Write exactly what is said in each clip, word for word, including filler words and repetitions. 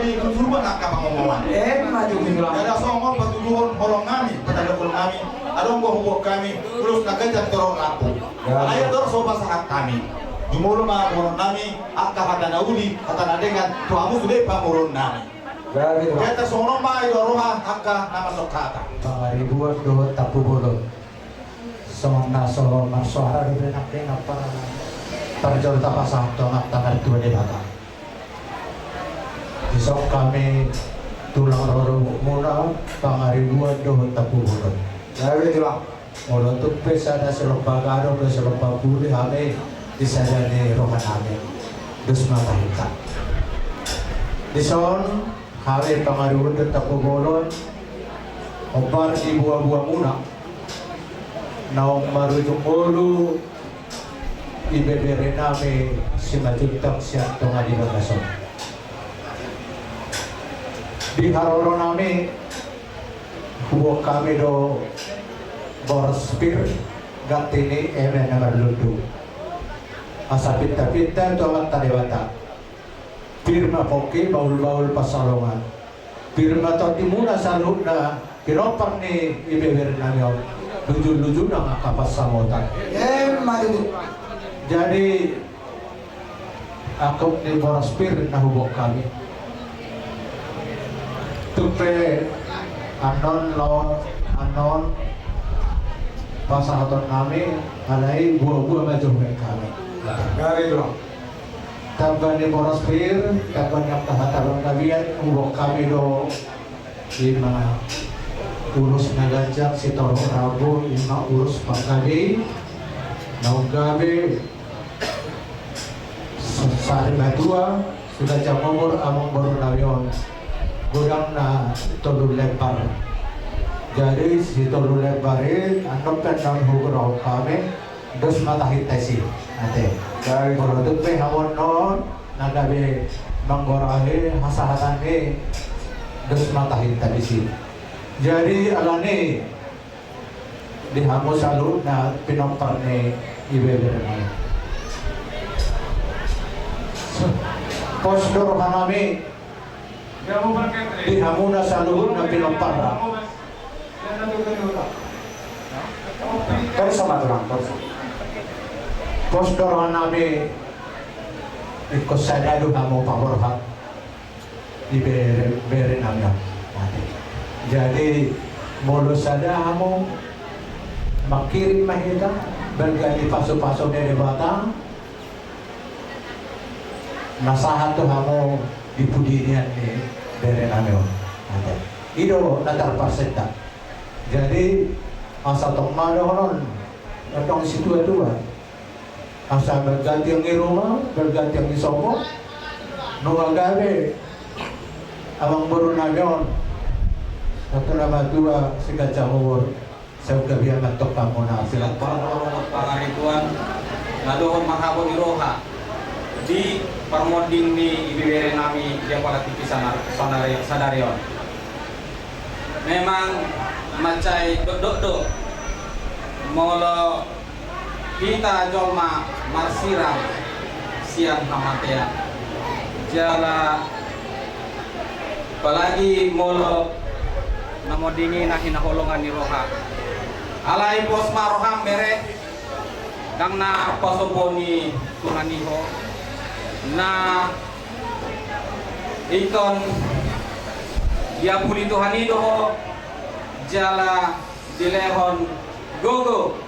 Suruban angka pangomoan. Emma tutu, Tulang. Jala songon patuduhon holong nami, patandahon nami, adong do huboan hami ulos na ganjang torop lambok. Alai andor so pasahat hami, jumolo ma dohonon nami angka hata na uli, hata na denggan tu hamu sude pamoruon nami. Gabe, Tulang. Jala songon on ma i do roha angka na masuk hata. Pangaribuan dohot tampubolon. Songon na so marsoara dope nangkin na par-, parjolo tapasahat tu Amanta Martua Debata. Dison hami tulang rorobot muna, pangaribuan dohot tampubolon. Gabe, Tulang. Molo tung pe sada silompa gadong dohot silompa pudi hami di sada ni roha nami, dos ma tahinta. Dison hami pangaribuan dohot tampubolon, hombar di buabua muna naung marujung ngolu ibebere nami Simanjuntak sian tonga di bagasan on. Di haroro nami, huboan hami do boras pir, ganti ni eme na marlundu. Asa pinta-pinta tu Amanta Debata. Pir ma pongki, bahul-bahul pansalongan. Pir ma tondi muna saluhutna pinompar ni ibebere nami on. Lujur-lujur nang angka pansamotan. Emma tutu. Jadi, angkup ni boras pir na huboan hami. Tung pe annon laho, annon pasahaton nami, alai buabua ma jo hubaen hami. Gabe, Tulang. Tamba ni boras pir, tamba ni angka hata panggabean, huboan hami do, i ma ulos na ganjang sitorop rambu, i ma ulos panggabean, naung gabe sarimatua, siganjang umur amangboru nami on, godangna tolu lembar. Jadi, si tolu lembar i, annon pe annon hugoarhon hami, dos ma tahinta disi. Ate. Baik. Molo tung pe hamu annon na gabe manggorahi hasahatan i, dos ma tahinta disi. Jadi, alani di hamu saluhutna pinompar ni ibebere nami. Pos do roha nami di hamuna saluhutna pinomparna. Torus ma, Tulang, torus. Pos do roha nami, ingkon sada do hamu paborhat di bere, bere nami on. Jadi, molo sada hamu, mangkirim ma hita, balga ni pasu-pasu ni Debata, na sahat tu hamu di pudi nian ni bere nami on. I do na tarparsenda. Jadi, asa tong ma dohonon, tong situa-tua. Asa balga tiang ni ruma, balga tiang ni sopo. Nunga gabe amangboru nami on, asa na matua siganjang umur. Sai gabe ma antong hamuna, silahkan. Pangaribuan na dohot marhabot ni roha di parmonding ni ibebere nami di Apala T V sana-, sanari-, sadari on. Memang mansai dokdok do molo hita jolma marsirang sian hamatean. Jala apalagi molo na monding i na hinaholongan ni roha. Alai pos ma roham, bere, ndang na pasombu ni Tuhan i ho. Na ingkon diapuli Tuhan i do ho, jala dilehon gogo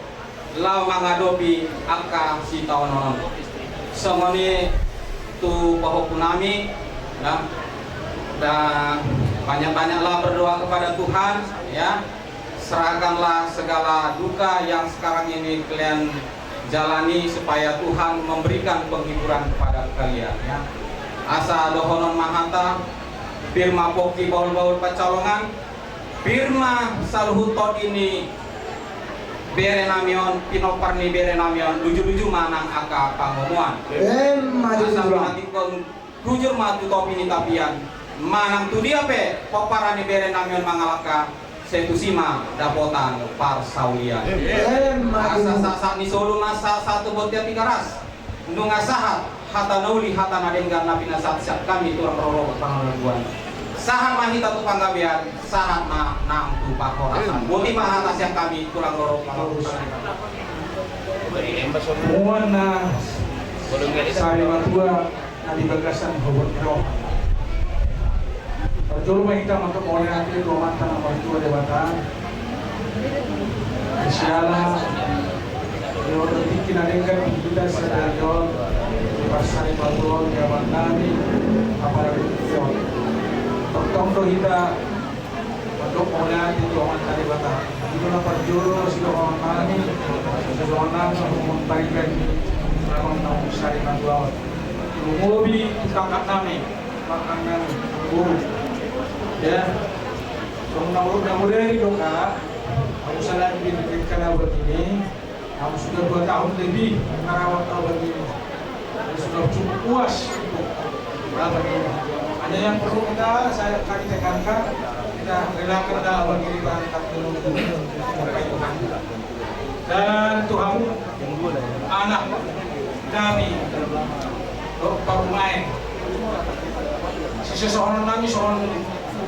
laho mangadopi angka sitaonon on. Songon i tu pahompu nami, ya. Dan banyak-banyaklah berdoa kepada Tuhan, ya. Serahkanlah segala duka yang sekarang ini kalian jalani supaya Tuhan memberikan penghiburan kepada kalian, ya. Asa dohonon ma hata, pir ma pongki, bahul-bahul pansalongan, pir ma saluhut tondi ni bere nami on, pinompar ni bere nami on, luju-luju ma nang angka pangomoan. Emma tutu, Tulang. Asa manat ingkon hujur ma tu topi ni tapian, manang tu dia pe pomparan ni bere nami on mangalangka, sai tusi ma dapotan parsaulian. Emma tutu. Asa sahat-sahat ni solu ma sahat-sahat tu bontean Tigaras. Nunga sahat Hata na uli, hata na denggan na pinasahat sian hami tulang rorobot Pangaloan. Sahat ma hita tu panggabean, sahat ma nang tu parhorasan. Boti ma hata sian hami tulang rorobot Pangaloan. Muan na sari matua na di bagasan hobot ni roha. Parjolo ma hita manghatai mauliate tu Amanta na martua Debata. Siala di on tingki na denggan di hita sadari on, di parsari matua on di abang nami, apalagi di on. Tongtong do hita mandok mauliate tu Amanta Debata. Itu na parjolo sidohonon nami, sidohonon nami, sidohonon nami, abang nami sari matua on. Lumobi tu kakak nami, kakak nami, guru. Ya. Songon na moderi do, Kak. Ahu selain di P K N A buat ini, ahu sudah dua tahun lebih merawat abang ini. Ahu sudah cukup puas untuk abang ini. Hanya yang perlu kita, saya kami tekankan, kita relakan dah abang ini berangkat dulu. Dan tu hamu anak nami, parumaen, sisesohonon nami songon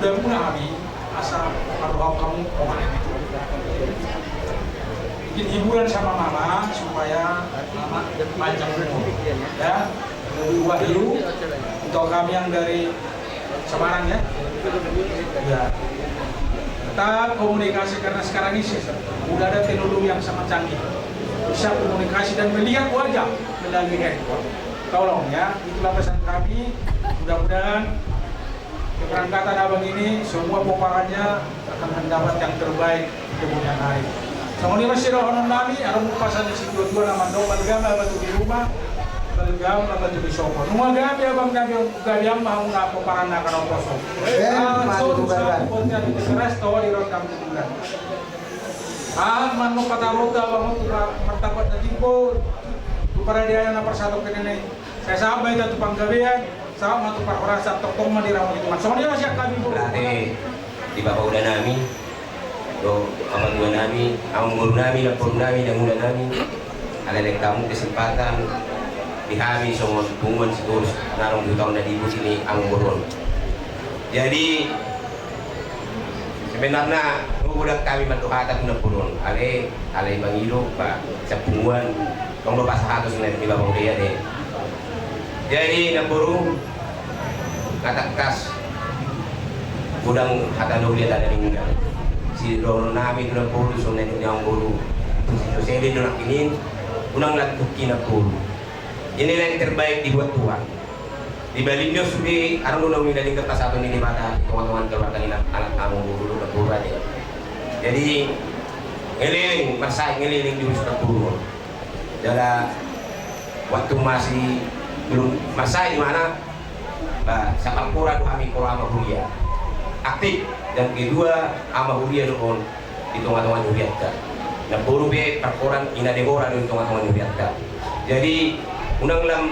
uda muna hami, asa marroha hamu omaen. Bikin hiburan sama mama supaya mama panjang umur. Ya, lebih wahyu untuk kami yang dari Semarang, ya. Ya. Tetap komunikasi karena sekarang ini sudah ada teknologi yang sangat canggih. Bisa komunikasi dan melihat wajah melalui handphone. Tolong, ya, itulah pesan kami. Mudah-mudahan keberangkatan abang ini, semua pomparannya akan mendapat yang terbaik di kemudian hari. Songon i ma sidohonon nami, adong pasahat ni situatua na mandok, balgam ma batu di ruma, balgam ma batu di sopo. Nunga gabe abang nami on, gabe ma hamu na pomparan na angka na umposo. Amen. Aha ma na patarota abang on tu martabat na timbo, tu paradiana na parsatongkinan i. Sai sahat ma hita tu panggabean, sahat ma tu parhorasan, tongtong ma di ramoti Tuhan. Songon i ma sian hami, Bro. Berarti di bapa uda nami, do, ama tua nami, amang boru nami, namboru nami, namula nami. Alai naeng hamu kesempatan di hami songon punguan Sitorus na adong di huta on na dibuat ni amang boru on. Jadi sebenarna godang hami mandok hata tu namboru on. Alai, alai mangido, ba, sian punguan, tong do pasahaton songon i di bapa uda i, ate. Jadi namboru, na tangkas godang hata na uli, hata na denggan. Sidohonon nami tu namboru, songon na nidok ni amang boru, tu si Jose do nangkin i, unang lantuki namboru. Inilah yang terbaik dibuat Tuhan. Di balik ni on sude, adong do na uli na denggan pasahaton ni Debata di tongatonga ni keluarga ni anak, amang boru dohot namboru, ate. Jadi ngeleleng, marsahit ngeleleng di urusan namboru on. Jala waktu masih belum marsahit, di mana, ba, saparpora do hami, parpora ama huria aktif, dan kedua ama huria do on di tongatonga ni hurianta. Namboru pe parpora ina debora do di tongatonga ni hurianta. Jadi unang lam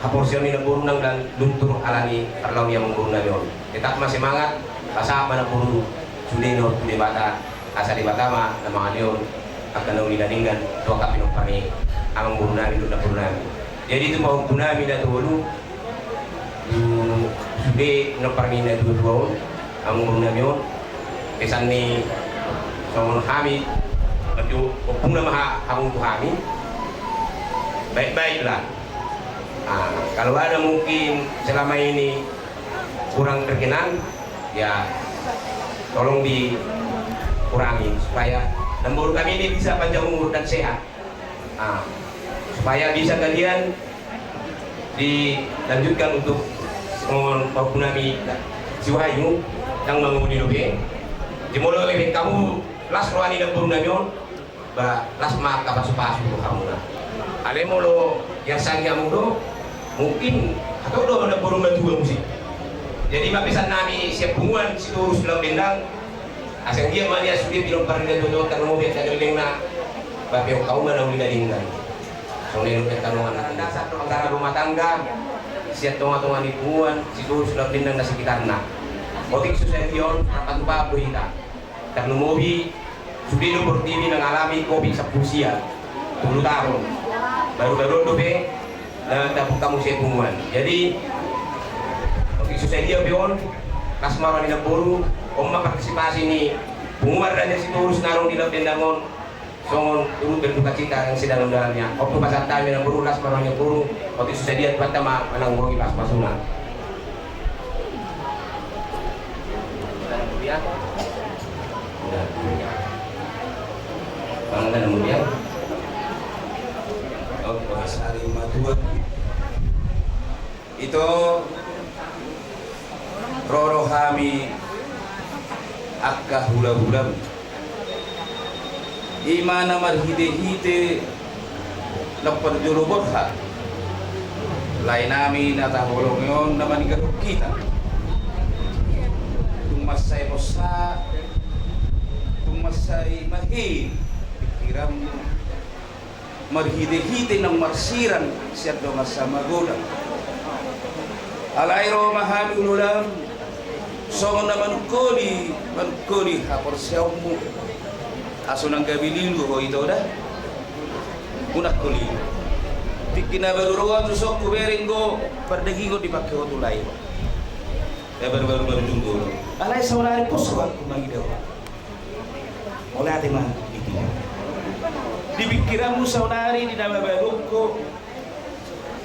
haporseaon ni namboru unang lam luntur alani parlao ni amang boru nami on. Tetap ma semangat, pasahat ma namboru sude na on tu Debata, asa Debata ma na mangalehon angka na uli na denggan tu angka pinompar ni amang boru nami dohot namboru nami. Jadi tu pahompu nami na tolu, tu sude pinompar ni na tuatua on, amang boru nami on, pesan ni songon hami, ompungna ma ha-, hamu tu hami, baik-baiklah. Ah, kalau ada mungkin selama ini kurang berkenan, ya, tolong dikurangi supaya namboru kami ini bisa panjang umur dan sehat. Ah, supaya bisa kalian dilanjutkan untuk, eh, pahompu nami si Wahyu, yang mangoli dope. Jadi molo pe hamu las roha ni namboru nami on, ba, las ma angka pasupasu tu hamuna. Alai molo ia sanggi hamu do, mungkin hatop do namboru matua muse. Jadi ma pesan nami sian punguan Sitorus Tulang Bendang, asa anggiat ma ia sude pinompar ni na tuatua on tarlumobi angka lelengna, ba, peop hamu ma na uli na denggan. Songon na nidok ni angka dongan, antara rumah tangga sian tongatonga ni punguan Sitorus Tulang Bendang na sekitarna. Otik so sahali on, rap patupaon do hita. Tarlumobi sude do portibi mangalami covid sampulu sia, tolu taon. Barubaru on dope Na tabuka muse punguan. Jadi, oke, so sadia pe on, las ma roha ni namboru, on ma partisipasi ni punguan Raja Sitorus na adong di Laut Dendang on, songon turut berduka cita yang sedalam-dalamnya. Oke, pasahat hami namboru, las ma roha ni namboru, oke, so sadia Tuhanta ma mananggulangi pasupasu-Na. Bang, na kemudian. Oke, Mas Ari Matua. Ito, ro do hami angka hula-hulam. I ma na marhite-hite na parjolo borhat. Lae nami na taholongi on na maninggalhon hita. Tung mansai posa, tung mansai mahe pingkiranmu. Marhite-hite naung marsirang sian dongan samagodang. Alai ro ma hami hula-hulam songon na manungkoli, manungkoli haporseaonmu. Aso nang gabe lilu ho ito da. Unang ho lilu. Tingki na baru ro tu son hubereng do pardagingon dipake ho tu lae. Na baru-baru marujung do. Alai saonari pos rohangku mangida ho. Mauliate ma di ho. Di pingkiranmu saonari di na mabaluk ho,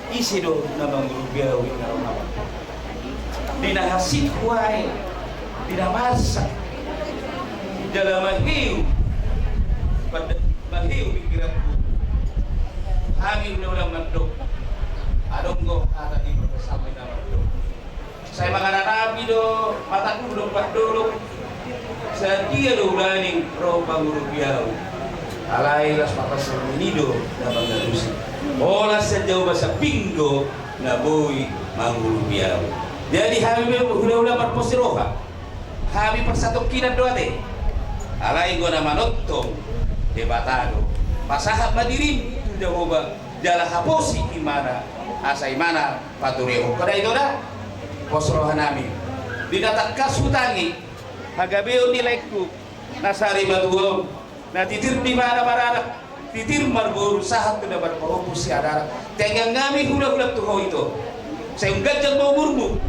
ise do na mangurupi ahu i na ro hami. Di na hasik huae, di na marsak. Jala maheu, pande-, maheu pingkiranku. Hami na ula mandok. Adong do hata di parpesan na mandok. Sai mangararapi do mataku do pahdolok. Sadia do ulaning ro mangurupi ahu. Alai las papas ni do na mangalusi. Olas sajau basa pinggo na boi mangurupi ahu. Jadi hami be hula-hula marpos roha. Hami parsatongkinan do ate. Alai anggo na manongtong Debata do. Pasahat ma dirim tu Jahowa. Jala haposi imana, asa imana paturehon. Kada ito da, pos roha nami. Di na tangkas hutangi, hagabeon ni laengku, na sari matua on, na titir di mana maranak, titir marboru sahat tu na marpahompu siadara. Tangiang nami hula-hula tu ho ito. Sai umganjang ma umurmu.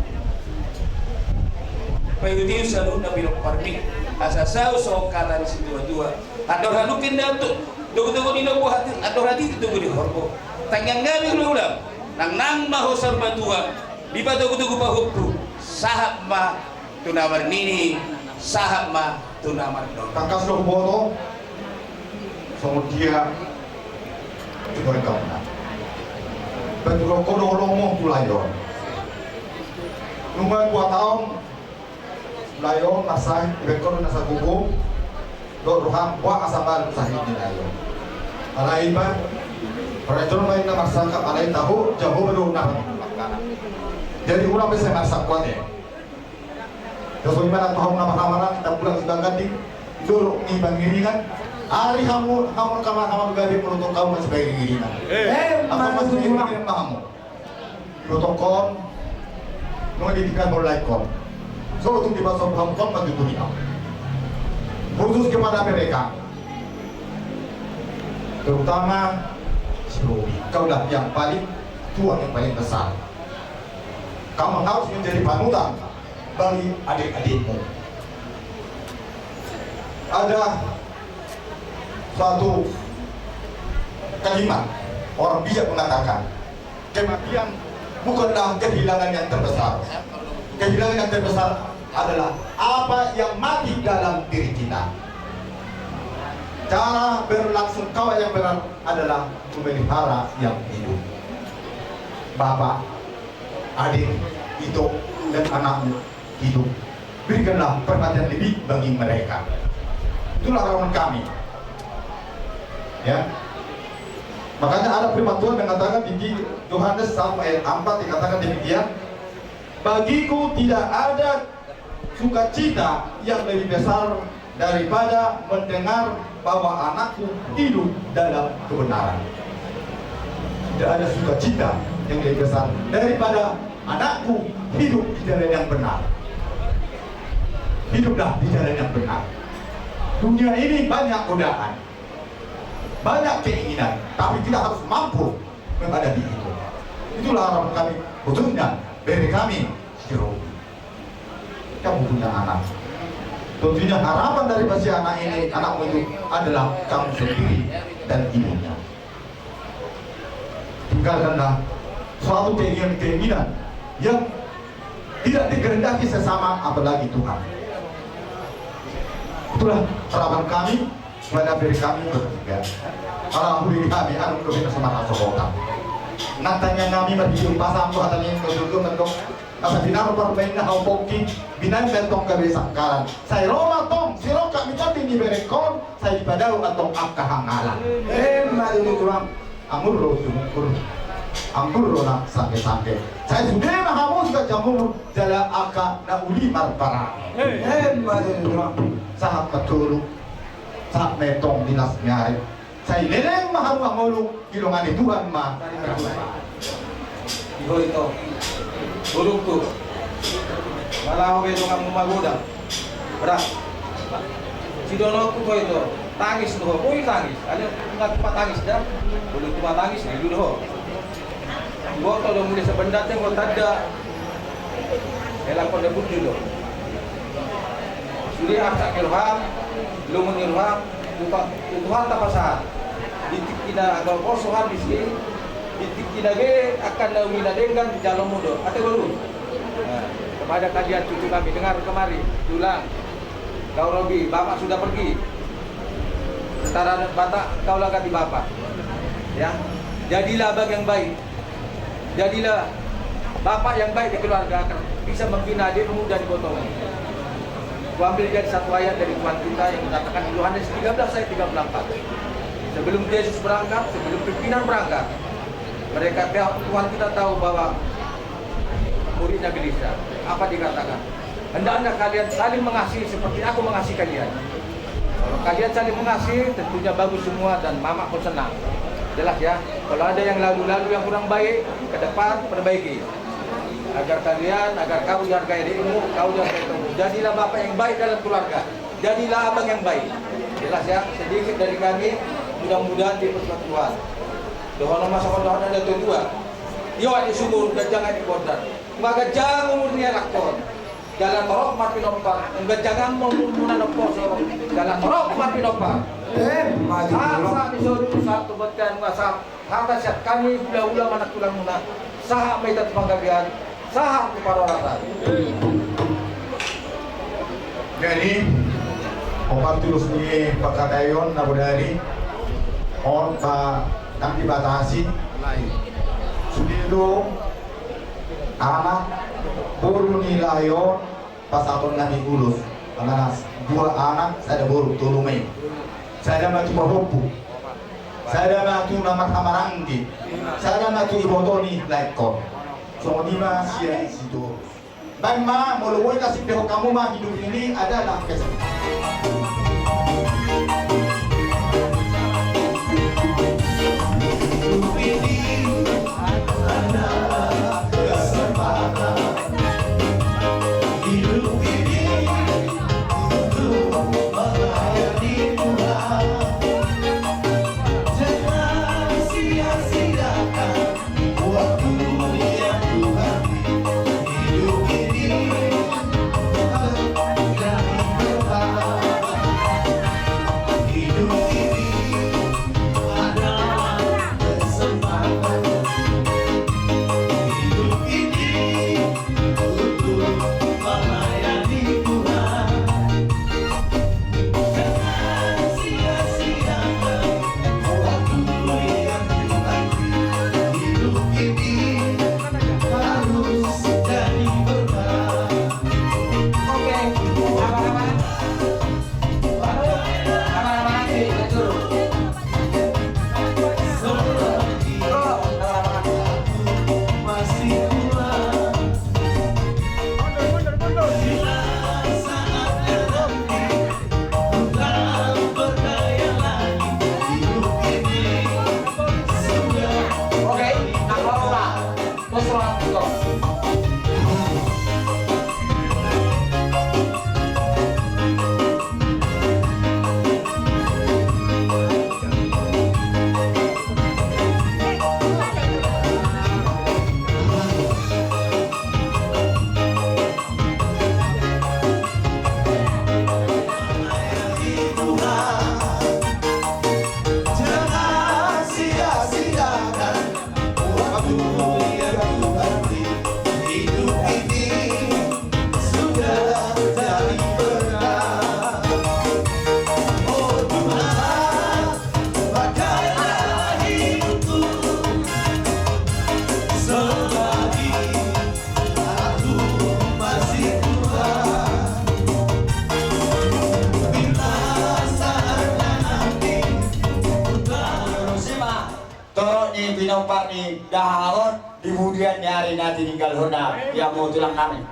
Paihut-ihut saluhut na pinomparmi. Asa saut songon hata ni situa-tua. Andor halumpang na tu dogu-dogu ni lombu hati, andor hati tu dogu ni horbo. Tangiang nami hula-hula, nang nang ma ho saur matua, dipatogu-togu pahompu, sahat ma tu na marnini, sahat ma tu na marnono. Tangkas do huboto songon dia tu goreng kauna. Batu rokok do holongmu tu lae on. Nunga dua taon. Lae on na sahit, ibaen ho do na sagogo, dohot roham, boha asa baru sahit ni lae on. Alai iba, para jolma i na marsangkap, alai tahu, Jahowa do na panumpang. Jadi, unang be sai marsak kuat, ya. Terus bagaimana tahu nama hamaran, kita pulang sudah ganti, dulu ni pangiringan, ari hamu, hamu kamar, hamu gabe menutup kaum masih pangiringan. Eh. Apa masih pangiringan, hamu? Protokol, nunga ditinggal mulai kon. So, untuk dibahas paham kon, maju dunia. Khusus kepada mereka, terutama si Robi, kaulah yang paling tua, yang paling besar. Kamu harus menjadi panutan bagi adik-adikmu. Ada suatu kalimat orang bijak mengatakan, kematian bukanlah kehilangan yang terbesar. Kehilangan yang terbesar adalah apa yang mati dalam diri kita. Cara berlangsung kawa yang benar adalah memelihara yang hidup. Bapak, adik, ito, dan anakmu hidup. Berikanlah perhatian lebih bagi mereka. Itulah harapan kami. Ya. Makanya ada firman Tuhan mengatakan di Yohanes satu ayat empat dikatakan demikian, "Bagiku tidak ada sukacita yang lebih besar daripada mendengar bahwa anakku hidup dalam kebenaran." Tidak ada sukacita yang lebih besar daripada anakku hidup di jalan yang benar. Hiduplah di jalan yang benar. Dunia ini banyak godaan, banyak keinginan, tapi kita harus mampu menghadapi itu. Itulah harapan kami, khususnya dari kami, si Robi. Kamu punya anak. Tentunya harapan dari si anak ini, anakmu itu adalah kamu sendiri dan ibunya. Tinggalkanlah suatu keinginan-keinginan yang tidak dikehendaki sesama, apalagi Tuhan. Itulah harapan kami kepada diri kami bertiga. Alhamdulillah, kami akan ke Bina Semarang Sokota. Natanya kami marhite umpasa, anggo hata ni angka suku mendok. Asa binar parmainna hau pongki, binar bentong gabe sangkaran. Sai ro ma tong, si ro kami tadi ni berengkon, sai padau antong angka hangalan. Emma tutu, Tulang. Anggur ro sumungkur, anggur ro na sangke-sangke. Sai sude ma hamu suka jamur, jala angka na uli marparange. Emma tutu, Tulang. Sahat ma tolu, sahat ma tong dinas ni ari. Sai leleng ma hamu mangolu, dilongani Tuhan ma. Di ho ito, burukku. Malah ho be donganmu magodang. Berat. Sidohononku ho ito, tangis tu ho. Boi tangis. Alai nunga tupa tangis da. Boi tupa tangis, di dulu ho. Iboto do muli sebenarnya ho tanda. Elak pada bujur do. Sude arsak ni roham, lomo ni roham, tu Tuhan tapasahat. Di tingkina angka poso habis i, di tingkina be angka na uli na denggan dijalomu do. Ate bolu. Nah, kepada kalian cucu kami, dengar kemari, Tulang. Kau Robi, bapak sudah pergi. Sementara Batak, kau lah ganti bapak. Ya, jadilah abang yang baik. Jadilah bapak yang baik di keluarga, agar bisa membina adikmu dan ibotomu. Kuambil jadi satu ayat dari Tuhan kita yang mengatakan di Yohanes tiga belas ayat tiga puluh empat. Sebelum Yesus berangkat, sebelum pimpinan berangkat, mereka, Tuhan kita tahu bahwa muridnya gelisah. Apa dikatakan? Hendaknya kalian saling mengasihi seperti aku mengasihi kalian. Kalau kalian saling mengasihi, tentunya bagus semua dan mamak pun senang. Jelas ya? Kalau ada yang lalu-lalu yang kurang baik, ke depan perbaiki. Agar kalian, agar kau dihargai adikmu, kau dihargai temanmu. Jadilah bapak yang baik dalam keluarga. Jadilah abang yang baik. Jelas ya? Sedikit dari kami, mudah-mudahan diperkuat Tuhan. Dohonon ma songon dohonon ni natua-tua. Tio di sumur, ganjang di gondang. Nunga ganjang umur ni anakkon, jala torop ma pinompar. Nunga ganjang umurmuna naposo, jala torop ma pinompar. Emma tutu, Tulang. Sahat, sahat ni solu, sahat tu bontean, nunga sahat hata sian hami hulahula manang tulangmuna. Sahat ma hita tu panggabean, sahat tu parhorasan. Jadi, opat tulus ni pangkataion na bodari on, ba, ndang dibatasi. Sude do anak boru ni lae on pasahaton nami ulos. Alana dua anak, sada boru, tolu ma i. Sada ma tu pahompu, sada ma tu na marhahamaranggi, sada ma tu iboto ni laengkon. Songon i ma sian sitorus. Baen ma, molo boi nasip dihot hamu ma, hidup ini adalah kesempatan. pinompar ni dahaon di budian ni ari na tininggalhonna di hamu tulang nami.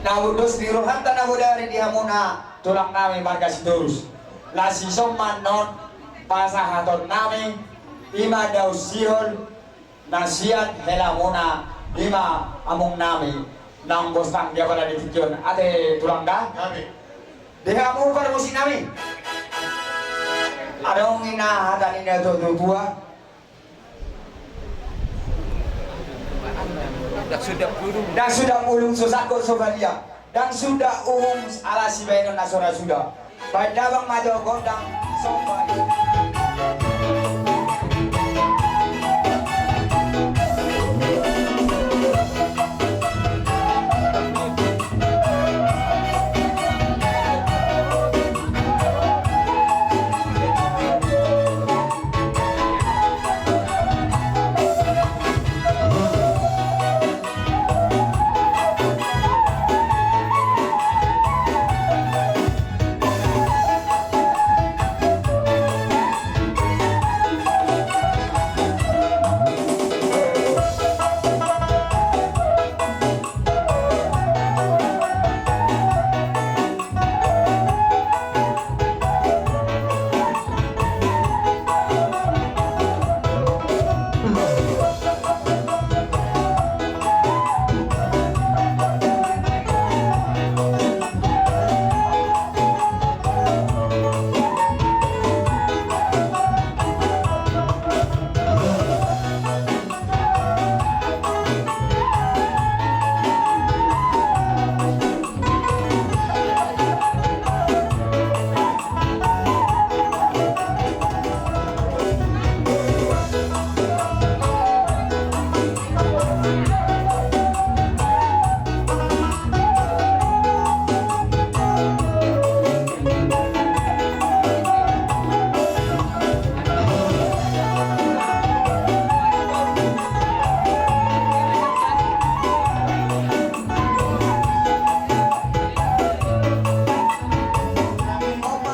Na dos ni rohanta na bodari di hamuna tulang nami marga Sitorus. Las i son ma annon pasahaton nami, i ma daun sihol na sian helamuna, i ma among nami naung bostang di apala di tingki on, ate tulang da. Di hamu parmusik nami. Adong i na hata ni na tuatua. Ndang suda ulung so sangkot so balian, ndang suda uhum ala sibahenon na so ra suda. Baen damang ma jo gondang somba i.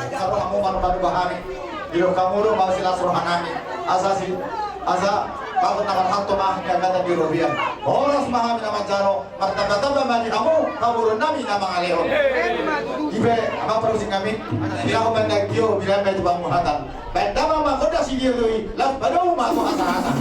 Di roha hamu manuk-manuk bahani. Di roha hamu do mausi las roha nami. Asa si, asa, takut na marhanto ma di angkatan di robian. Horas ma hami na manjalo. Martamba-tamba ma di hamu, hamu do nami na mangalehon. Ipe, ama parmusik nami, di laho pandang tio, bilang ma itu bang muhatan. Baen damang ma gondang si dia doi, las padou ma tu hata-hata.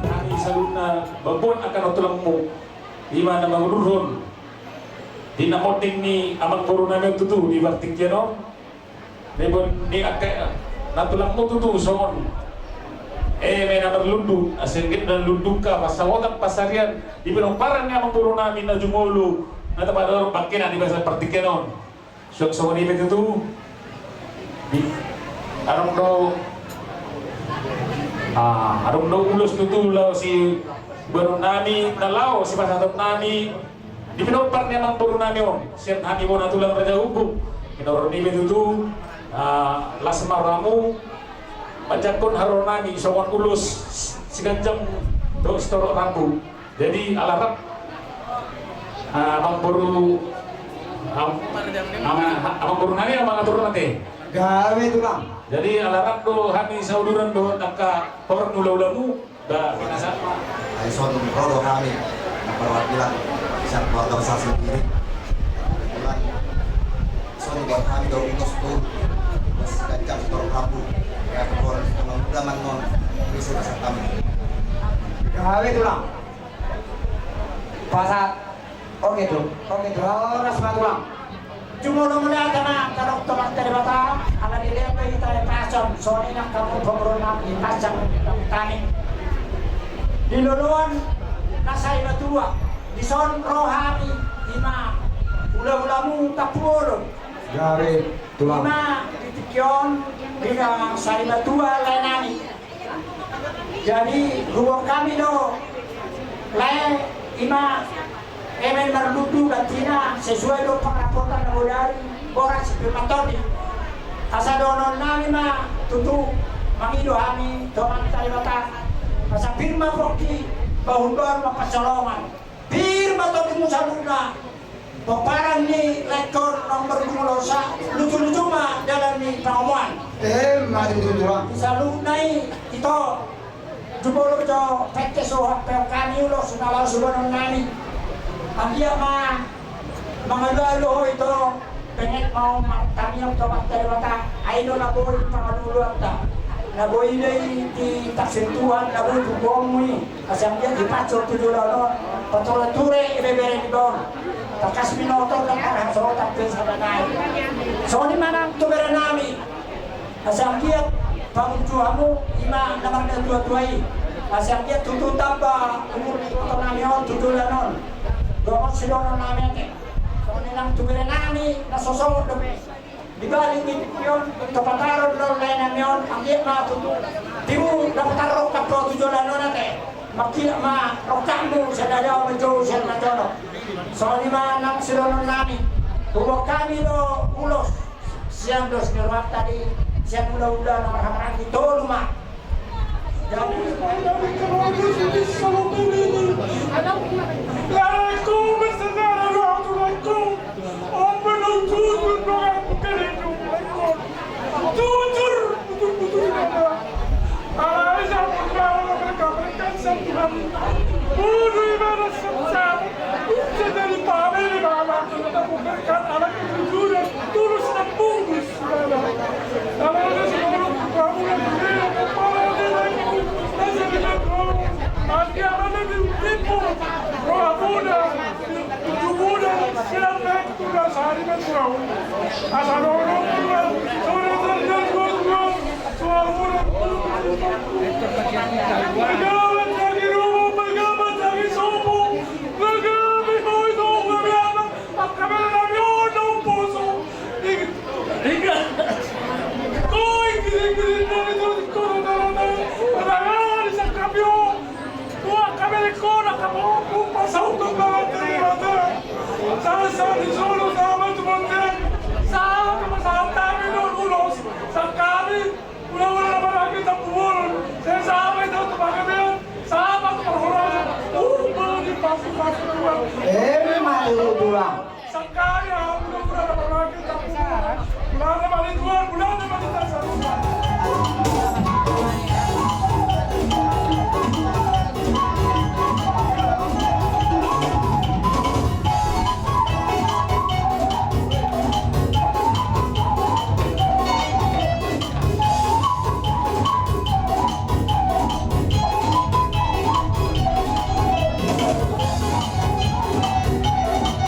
Nami saluhutna, bamboan angka na tulangmu, i ma na mangudurhon di na monding ni amangboru nami on tutu di partingkian on. Ni bon, ni angka na tulangmu tutu songon eme na marlundu, asa anggiat na lundungka pansamotan pansarian di pinomparan ni amangboru nami na jumolo na tapadao bangkena di bagasan partingkian on. Suang songon i pe tutu. Di, adong do, ah, adong do ulos tutu laho siboanon nami, na laho sipasahaton nami. Di pinompar ni amangboru nami on, sian hami bona tulang Raja Guguk, pinarroha niba tutu, ah, las ma rohamu, manjangkon haroro nami songon ulos siganjang dohot sitorop rambu. Jadi ala rap, ah, amangboru, am-, ama-, amangboru nami, amangboru nami. Gabe tulang. Jadi ala rap do hami sauduran dohot angka pahoran hulahulamu. Ba, pinasahat ma. Ai songon i ro do hami na perwakilan sian keluarga besar sendiri. Kebetulan songon i buat hami do ulos tu, ulos siganjang sitorop rambu. Ya, keluarga manguda mangon, bisa pasahat hami. Gabe tulang. Pasahat. Oke tu, oke tu, horas ma tulang. Jumolo mauliate ma tadok tu Amanta Debata, ala dilehon do hita hahipason, songon i nang hamu pamoruon nami, di pansarian nami. Di loloan na sai matua, dison ro hami, i ma hulahulamu Tampubolon. Gabe tulang. I ma di tingki on, di na sai matua lae nami. Jadi, huboan hami do, lae, i ma, eme marlundu gantina, sesuai do pangapotan na bodari, boras pir ma tondi. Asa dohonon nami ma, tutu, mangido hami, tu Amanta Debata. Asa pir ma pongki, bahulbahul ma pansalongan. Pir ma tondimu saluhutna, pomparan ni laengkon naung marujung ulos, lujuluju ma dalan ni pangomoan. Emma tutu tulang. Saluhutna i, ito, jumolo jo pengke so hampeon hami ulos na laho siboanon nami. Anggiat ma mangalualu ho ito, benget ma ho martamiang tu Amanta Debata, ai do na boi pangalualuanta. Na boi do i ditafsir Tuhan, na boi tu boamu i. Asa anggiat dipansur tu joloan on, pature-ture ibebere niba on. Tangkas binoto ndang marhasohotan pe sada nai. Songon i ma nang tu bere nami. Asa anggiat pamunju hamu i ma na marnatua-tua i. Asa anggiat tutu tamba umur ni iboto nami on tu joloan on. Dohot sidohonon nami ate. Songon i nang tu bere nami na so sogot dope. Di balik ni tingki on, dapot haroa do lae nami on, anggiat ma tutu. Tibu dapot haroa rongkap tu joloan on ate. Mangkilap ma rongkapmu sian na dao manjou sian na jonok. Songon i ma nang sidohonon nami. Huboan hami do ulos sian dos ni rohanta di sian hulahula na marhahamaranggi tolu ma. Emma tutu tulang.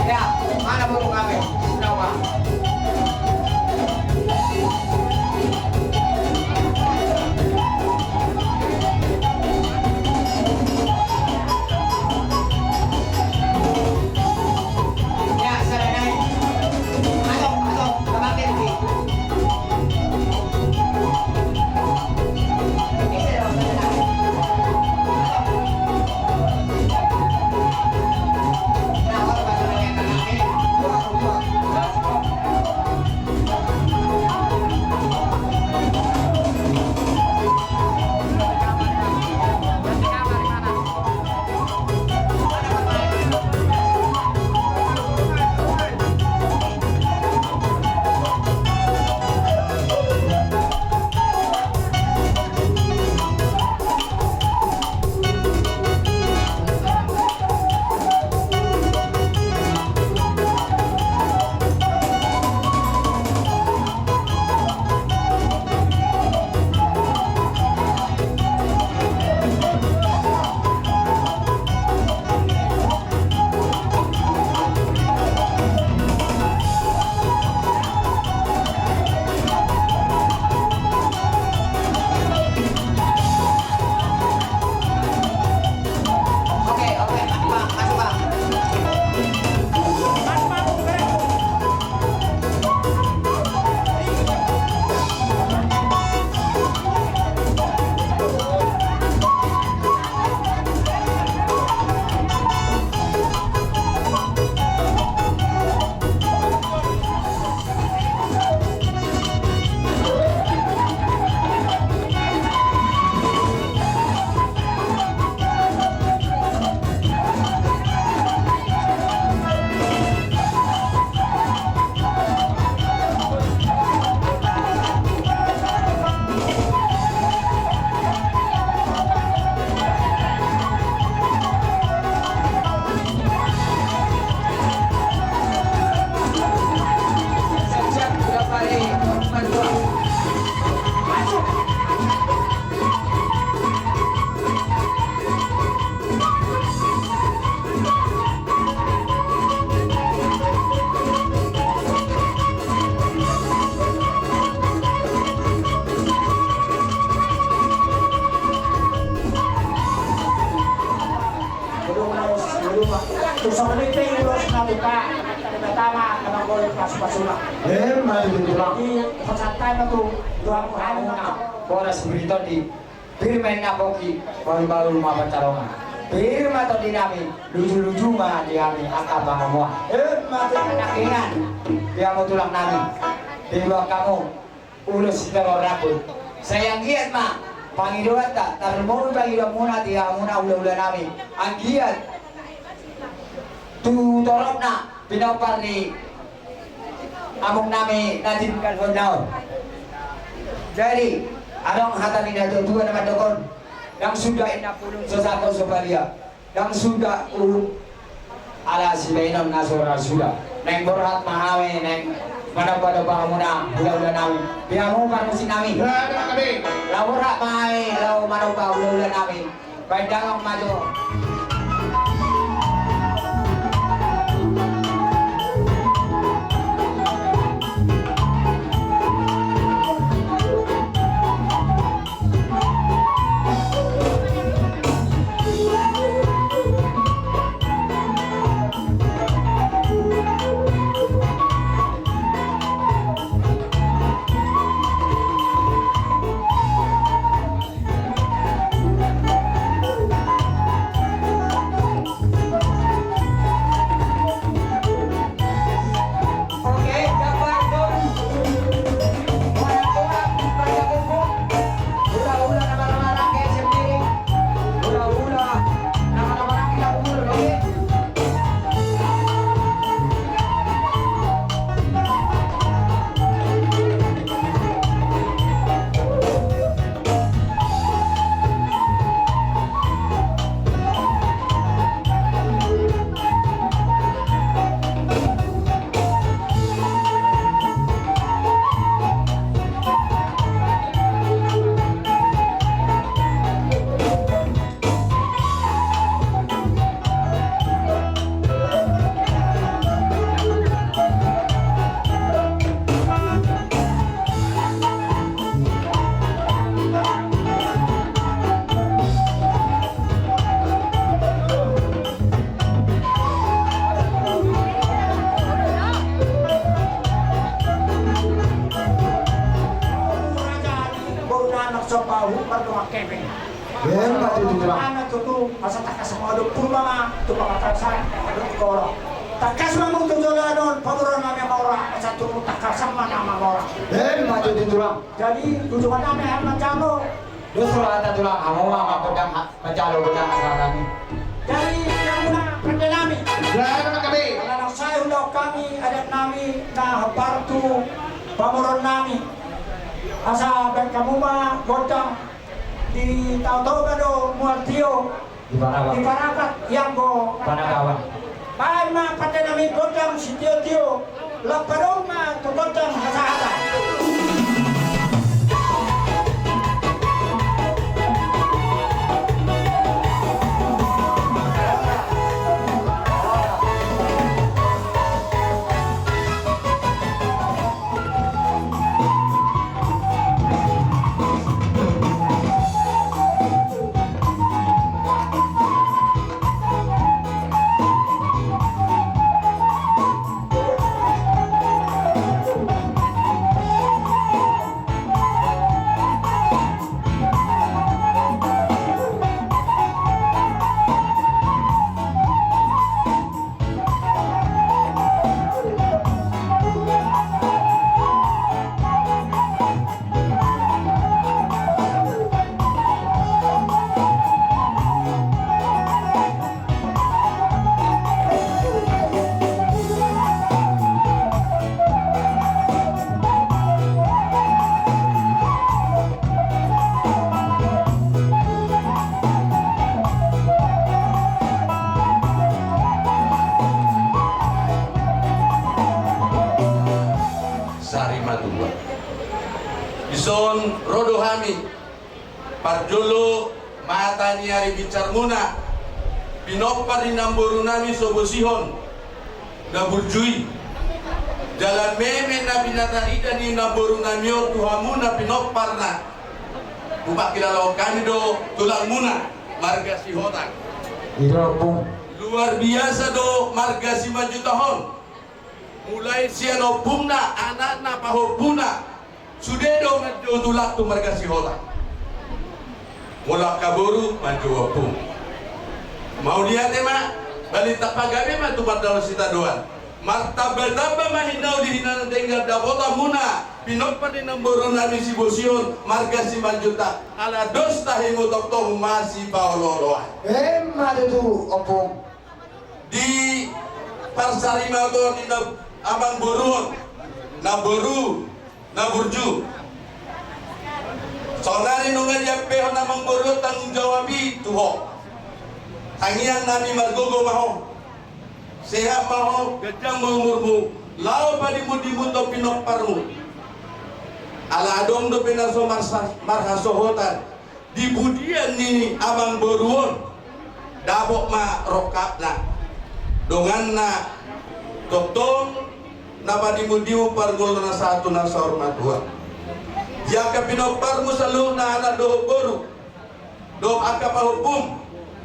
Ya, Emma tutu, Tulang. Di pasahat ma tu, tu hamu, hamu na. Boras Buri Tondi. Pir ma inna pongki, bahulbahul ma pansalongan. Pir ma tondi nami, lujuluju ma di hami angka pangomoan. Emma tutu. Anak inang, di hamu tulang nami. Diboan hamu ulos sitolor rambut. Sai anggiat ma pangidoanta, tarlumobi pangidoanmuna di hamuna hulahula nami. Anggiat tu toropna pinompar ni among nami na tinggal hona on. Jadi adong hata ni natuatua na mandok on, ndang suda inna pulung so sangkot so palia. Ndang suda uhum ala sibahenon na so ra suda. Naeng borhat ma hami, naeng manombanomba hamuna hulahula nami. Di hamu parmusik nami. Laho borhat ma hami laho manomba hulahula nami. Baen dangok ma jo. Emma tutu, Tulang. Anak tutu, asa tangkas ma dohot purba ma tu pangatasan, dohot tu koro. Tangkas ma muna tu joloan on, pamoruon nami mamora, asa tumundalhon tangkas ma na mamora. Emma tutu, Tulang. Jadi ujungan nami, hamu manjalo. Dos rohanta, Tulang, hamu ma gondang, manjalo gondang hasahatan i. Jadi hamu na pande nami. Jalo ma hami. Ala nang sai ulaon hami adat nami na hombar tu pamoruon nami. Asa baen hamu ma gondang. Di Tao Toba do mual tio. Di Parapat. Di Parapat, ianggo Panakawan. Baen ma pande nami gondang sitiotio. Lam adong ma tu gondang hasahatan. Sari matua. Dison ro do hami. Parjolo mata ni ari binsarmuna, pinompar ni namboru nami so bosihon na burju i. Jala meme na pinatarida ni namboru nami on tu hamu na pinomparna. Hupangkilalahon hami do tulangmuna marga Sihotang. Luar biasa do marga Simanjuntak on. Mulai sian ompungna, anakna, pahompuna, sude do manjou tulang tu marga Sihotang. Molo angka boru manjou ompung. Mauliate ma, balintang pagabe ma tu pardalansitadoan. Martambatamba ma hinauli hinadenggan dapotanmuna, pinompar ni namborunami Sibosihon, marga Simanjuntak, ala dos tahimu tongtong masipaolooloan. Emma tutu, ompung. Di parsarimatua ni na-, amangboru on, namboru, na burju. Saonari nunga diampehon amangboru on tanggung jawab i tu ho. Tangiangnami margogo ma ho. Sehat ma ho, ganjang ma umurmu, laho padimundimunhon pinomparmu. Ala adong dope na so marsa-, marhasohotan di pudian ni amangboru on, dapot ma rongkapna, donganna, tongtong na padimundimun parngoluon na sahat tu na saur matua. Di angka pinomparmu saluhutna anak dohot boru, dohot angka pahompum,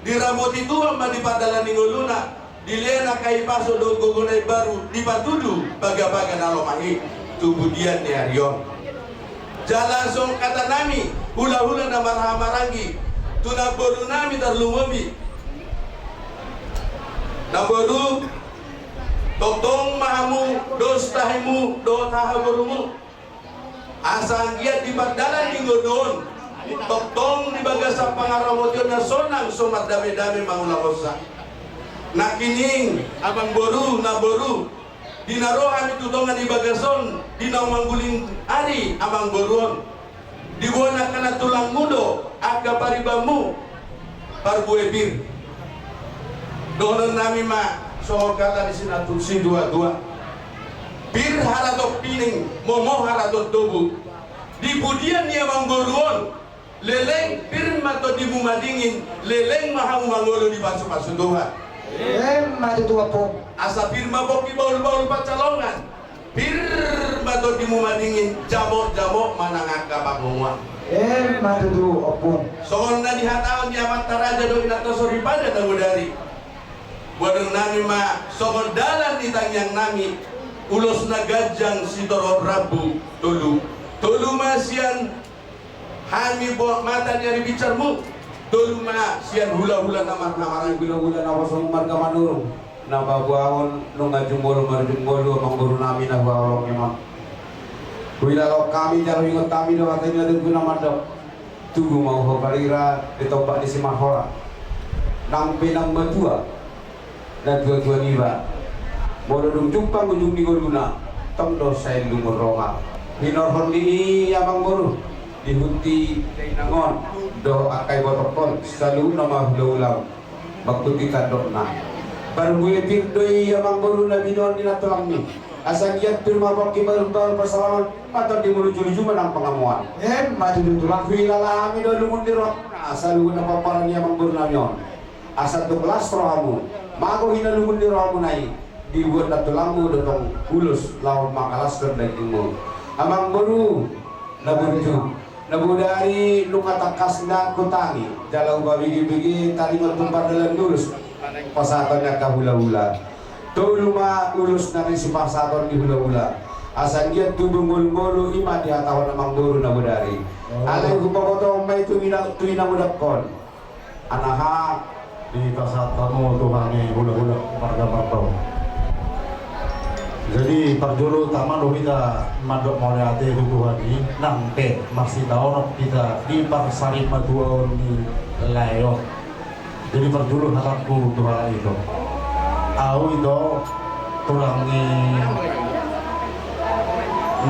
diramoti Tuhan ma di pardalanan ni ngoluna, dilehon angka hipaso dohot gogo na imbaru, dipatudu bagabaga na lomak i tu pudian ni ari on. Jala songon hatanami, hulahula na marhahamaranggi, tu namborunami tarlumobi. Namboru, tongtong ma hamu dos tahimu dohot hahaborumu. Asa anggiat di pardalan ni ngolu on, tongtong di bagasan pangaramotion na sonang so mardamedame mangulahonsa. Nangkining, amangboru, namboru, di na ro hami tu tonga ni bagas on, di na mangguling ari amangboru on, diboan angka nantulangmu do angka paribanmu, parbue pir. Dohononnami ma songon hata ni sinatu-, situatua: Pir haraton pining, momo haraton tobu. Di pudian ni amangboru on, leleng pir ma tondimu madingin, leleng ma hamu mangolu dipasupasu Tuhan. Emma tutu, ompung. Asa pir ma pongki bahulbahul pansalongan, pir ma tondimu madingin, jamotjamot ma nang angka pangomoan. Emma tutu, ompung. Songon na nihatahon ni amanta raja dohot inanta soripada na bodari, boanonnami ma songon dalan ni tangiangnami: Ulos na ganjang sitorop rambu tolu. Tolu ma sian hami boak mata ni ari binsarmu, tolu ma sian hulahula na marhahamaranggi, hulahula na poso marga Manurung, na paboahon nunga jumolo marjumolo amangborunami na huhaholongi on. Huilalahon hami jala huingot hami do hata ni na togu na mandok: Tubu ma ho, Parira, di tombak ni Simarhora, nang pe nang matua natuatua niba. Molo dung jumpang ujung ni ngoluna, tong do sai lungun ronga. Hinorhon ni i, amangboru, di huti dainang on dohot angka ibotongkon, saluhutna ma hulahula, mangkuti tandokna. Parbue pir do i, amangboru, na binoan ni nantulangmi. Asa anggiat pir ma pongki bahulbahul pansalongan, ma tondimu lujuluju ma nang pangomoan. Emma tutu, tulang. Huilala hami do lungun ni rohamuna saluhutna pomparan ni amangborunami on. Asa tung las rohamu, mago hinalungun ni rohamuna i, dibuat nantulangmu do tong ulos laho mangalashon dagingmu. Amangboru na burju, na bodari nunga tangkas nian hutangi jala hubege-bege taringot tu pardalan ni ulos pasahaton ni angka hulahula. Tolu ma ulos na naeng sipasahaton ni hulahula. Asa anggiat tubu ngolungolu, i ma dihatahon amangboru na bodari. Alai hupabotohon ma i tu ina, tu inamudangkon. Anaha, dipasahat hamu tu hami hulahula marga Martong. Jadi parjolo tama do hita mandok mauliate tu Tuhan i, nang pe marsitaonon hita di parsarimatuaon ni lae on. Jadi parjolo hatangku tu halak ito. Au ito tulang ni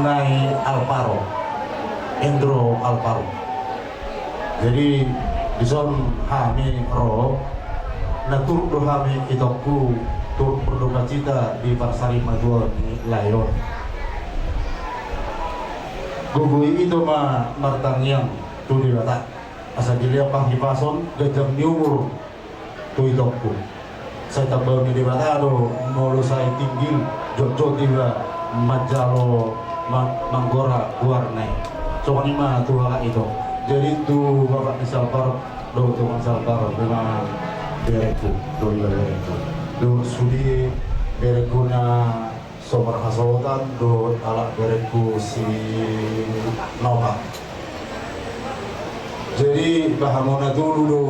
Nai Alvaro, Endro Alvaro. Jadi dison hami ro, na turut do hami itongku, turut berdukacita di parsarimatuaon ni lae on. Gogo i ito ma martangiang tu Debata, asa dilehon panghipason, ganjang ni umur tu itongku. Sai tambaon ni Debata do molo sai tinggil, jotjot iba manjalo ma-, manggora goarna i. Songon i ma tu halak ito. Jadi tu bapak ni si Alvaro dohot tu si Alvaro, memang berengku do iba, berengku. Dohot sude berengku na Marhasohotan dohot halak berengku si Nova. Jadi, ba hamuna tolu do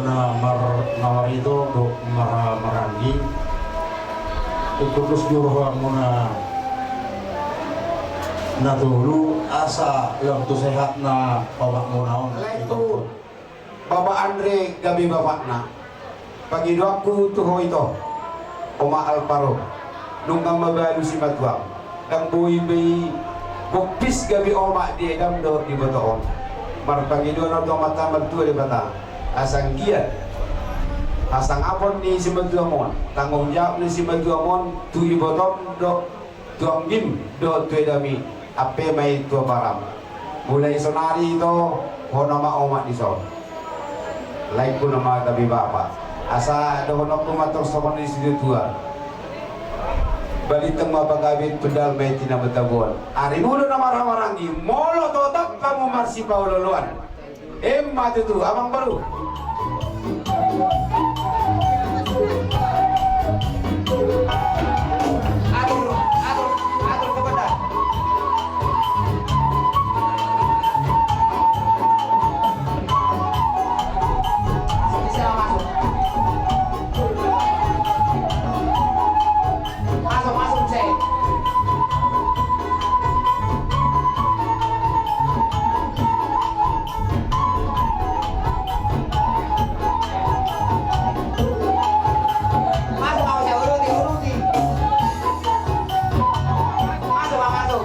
na mar-, na marhite do mar-, maranggi. Ingkon dos jur hamuna na tolu, asa lam tu sehat na omakmuna on. Alai tu Bapak Andre gabe bapakna. Pangidoanku tu ho ito, Oma Alvaro, nunga mabalu simatuam, ndang boi be i bokkis gabe omak di edam dohot di ibotom. Marpangidoan au tu Amanta Martua Debata, asa anggiat hasangapon ni simatuam on, tanggung jawab ni simatuam on tu ibotom dohot tu anggim dohot tu edam i, ampe ma i tu aparam. Mulai sonari ito, ho nama omak dison. Laengku nama gabe bapa. Asa dohononku ma tong songon ni situatua: Balintang ma panggabean, hundul ma i tu na martabon. Ari mulu na marhahamaranggi, molo totap hamu marsipaolooloan. Emma tutu, Amang Boru. Atur, atur, atur, kepada. Bisa masuk. Masuk, masuk, Cek. Masuk, masuk, Cek, uruti, uruti. Masuk, Bang, masuk.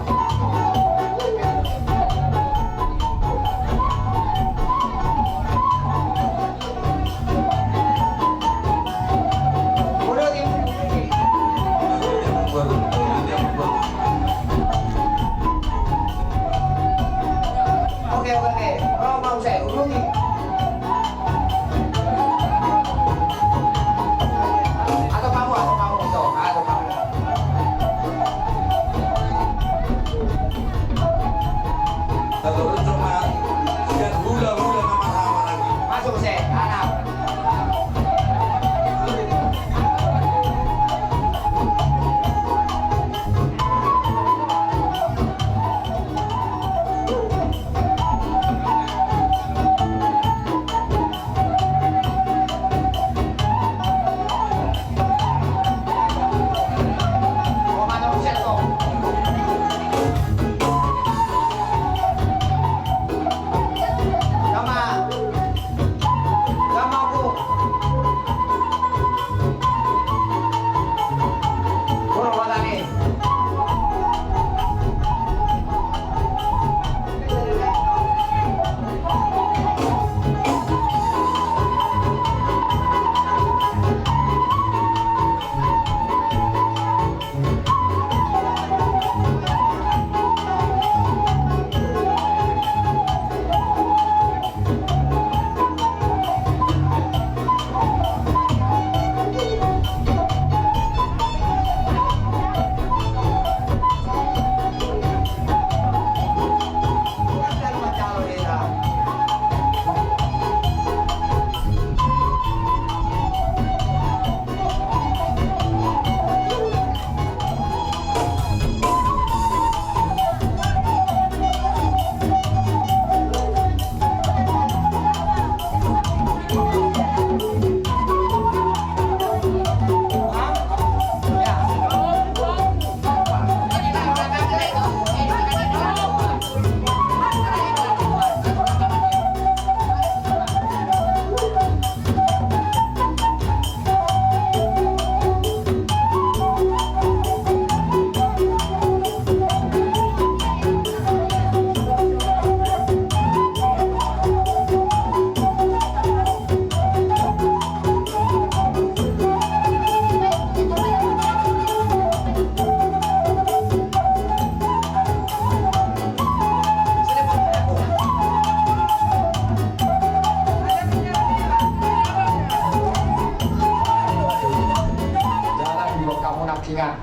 Jala diboan hamu nangkiningan,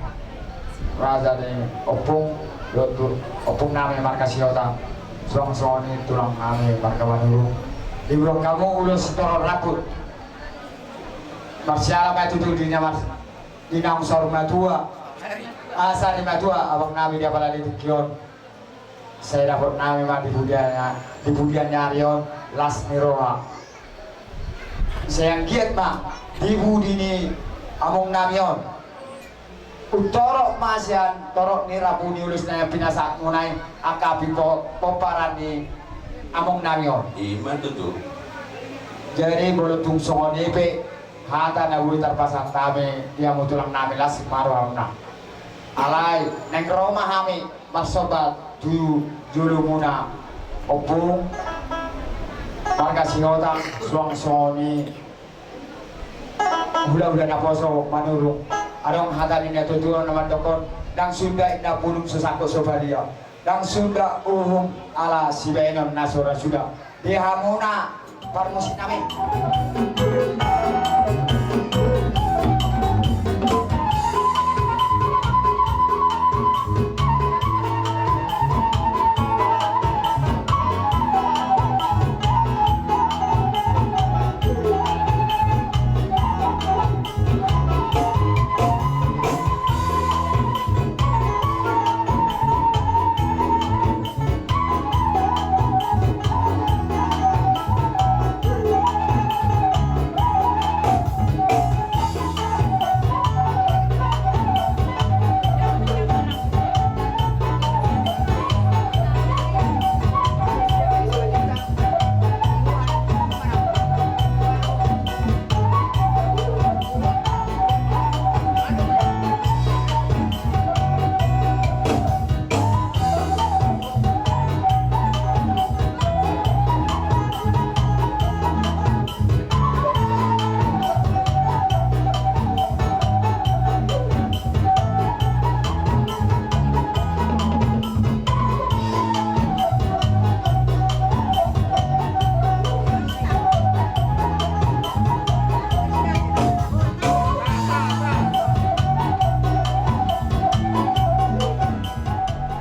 raja ni ompung, dohot tu ompung nami marga Sihotan, suang songon i tulang nami marga Manurung. Diboan hamu ulos sitorop rambut. Marsiala ma i tutu di na mar-, di naung saur matua. Asa ni matua abang nami di apala di tingki on. Sai dapot nami ma di pudian, di pudian ni ari on las ni roha. Sai anggiat ma di pudi ni among nami on. Untorop ma sian torop ni rambu ni ulos na pinasahatmuna i angka pinomparmuna di among nami on. Ima tutu. Jadi molo tung songon i pe hata na boi tarpasahat hami di hamu tulang nami, las ma rohamuna. Alai naeng ro ma hami marsomba tu jolomuna ompung marga Sihotang, suang songon i hulahula naposo Manurung. Adong hata ni natuatua na mandokkon, ndang sunda inna bulung so sangkot so palia, ndang sunda uhum ala sibaenon na so ra suda. Di hamuna parmusik nami.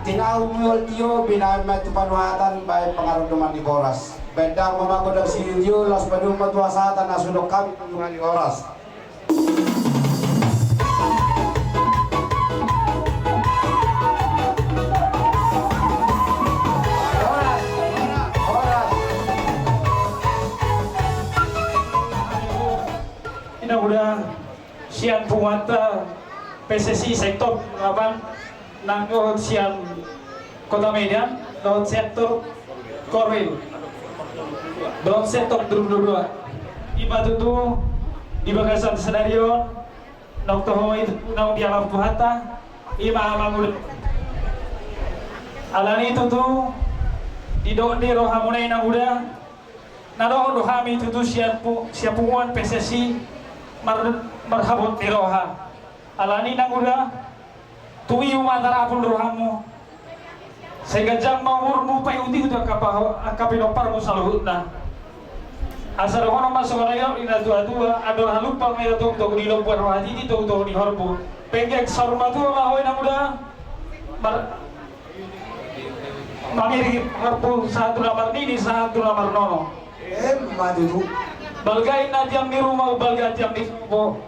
Tinahu mual tio binaen ma tu panuhatan baen pangarantoman ni boras. Baen dang ma godang sitio, laos padomu ma tu hasahatan na so didok hami tu hali horas. Ina uda sian punguanta P S S I sektor delapan, nang dohot sian Kota Medan, dohot sektor Korwil, dohot sektor dua puluh dua. Ima tutu di bagasan sadari on, nang toho i naung dialap Tuhanta, ima amang uda. Alani tutu didok ni rohamuna ina uda, na dohot do hami tutu sian pu-, sian punguan P S S I mar-, marhabot ni roha. Alani nang uda, tu i ma tarapul rohamu. Sai ganjang ma umurmu, paihutihut angka paho-, angka pinomparmu saluhutna. Asa dohonon ma songon na nidok ni natuatua, andor halumpang ma i tongtong di lombu, andor hatiti tongtong di horbo. Penggeng saur matua ma ho ina uda. Mar-, mangiring horbo sahat tu na marnini, sahat tu na marnono. Emma tutu. Balga inna tiang ni ruma, balga tiang ni horbo.